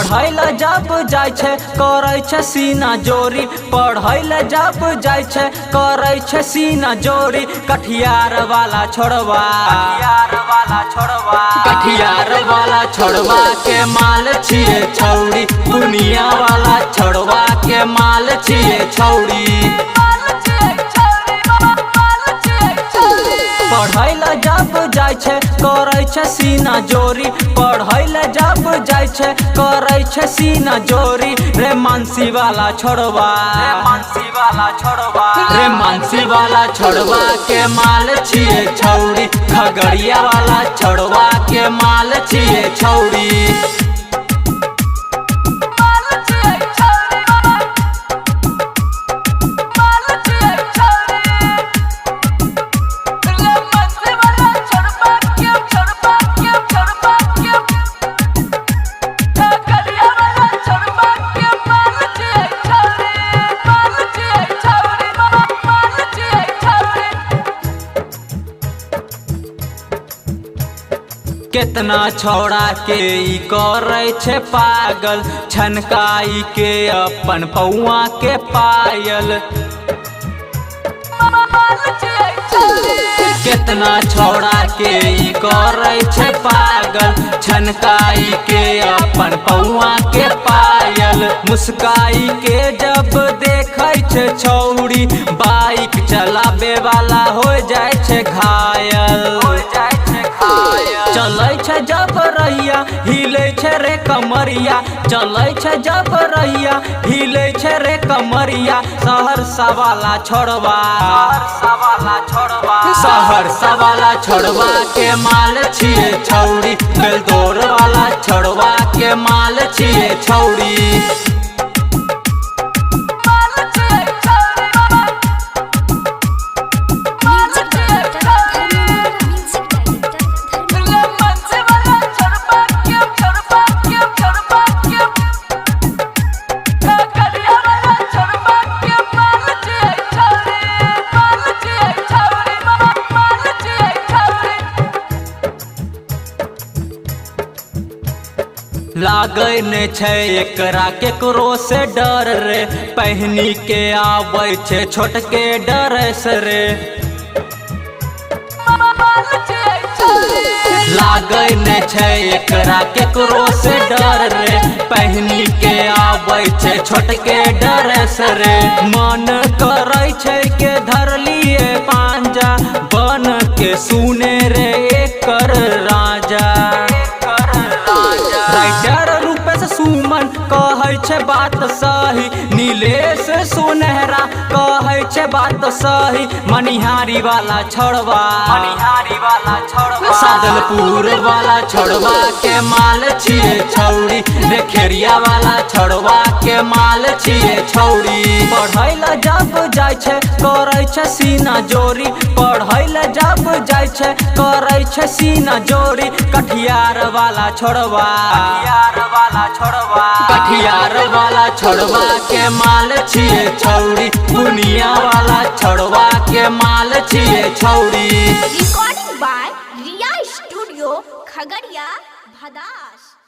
पढ़ै ला जब जाइ छै करै छै सीना जोरी। पढ़ै ला जब जाइ छै करै छै सीना जोरी। कटिहार वाला छोड़वा, कटिहार वाला छोड़वा, कटिहार वाला छोड़वा के माल छिए छौड़ी। दुनिया वाला छोड़वा के माल छिए छौड़ी। पढ़ै ला जब जाइ छै करै छै सीना जोरी। पढ़ै ला जब जाइ छै करै छै सीना जोरी। रे मानसी वाला छोड़वा, रे मानसी वाला छोड़वा, रे मानसी वाला छोड़वा के माल छिए छौड़ी। खगड़िया वाला छोड़वा के माल छिए छौड़ी। केतना छौड़ा के ई करै छै पागल, छनकाई के अपन पौआ के पायल। केतना छौड़ा के ई करै छै पागल, छनकाई के अपन पौआ के पायल। मुस्काई के जब देखै छै छौड़ी, बाइक चलाबे वाला हो जाइ छै घायल, हो जाइ छै घायल। चलै छै जब रहिया हिलै छै रे कमरिया। चलै छै जब रहिया हिलै छै रे कमरिया। सहरसा वाला छोड़वा, सहरसा वाला छोड़वा, सहरसा वाला छोड़वा के माल छिए छौड़ी। बेलदौर वाला छोड़वा के माल छिए छौड़ी। लागै ने छै एकरा केकरो से डर रे, पहनी के आबै छै छोटके ड्रेस रे। लागै ने छै एकरा केकरो से डर रे, पहनी के आबै छै छोटके ड्रेस रे। मन करै छै के धर लिए पांजा, बन के सुने रे एकर राजा। राइटर रूपेश सुमन कहै छै बात सही, नीलेश सुनहरा कहै छै बात सही। मनिहारी वाला छोड़वा, मनिहारी वाला छोड़वा, सादलपुर वाला छोड़वा के माल छिए छौड़ी। रे खेरिया वाला छोड़वा के माल छिए छौड़ी। पढ़ै ला जब जाइ छै करै छै सीना जोरी। पढ़ै ला जब जाइ छै करै छै सीना जोरी। कटिहार वाला छोड़वा, कटिहार वाला छोड़वा, कटिहार वाला छोड़वा के माल छिए छौड़ी। दुनिया वाला छोड़वा के माल छिए छौड़ी। Recording by Riya studio, Khagaria, Bhadas.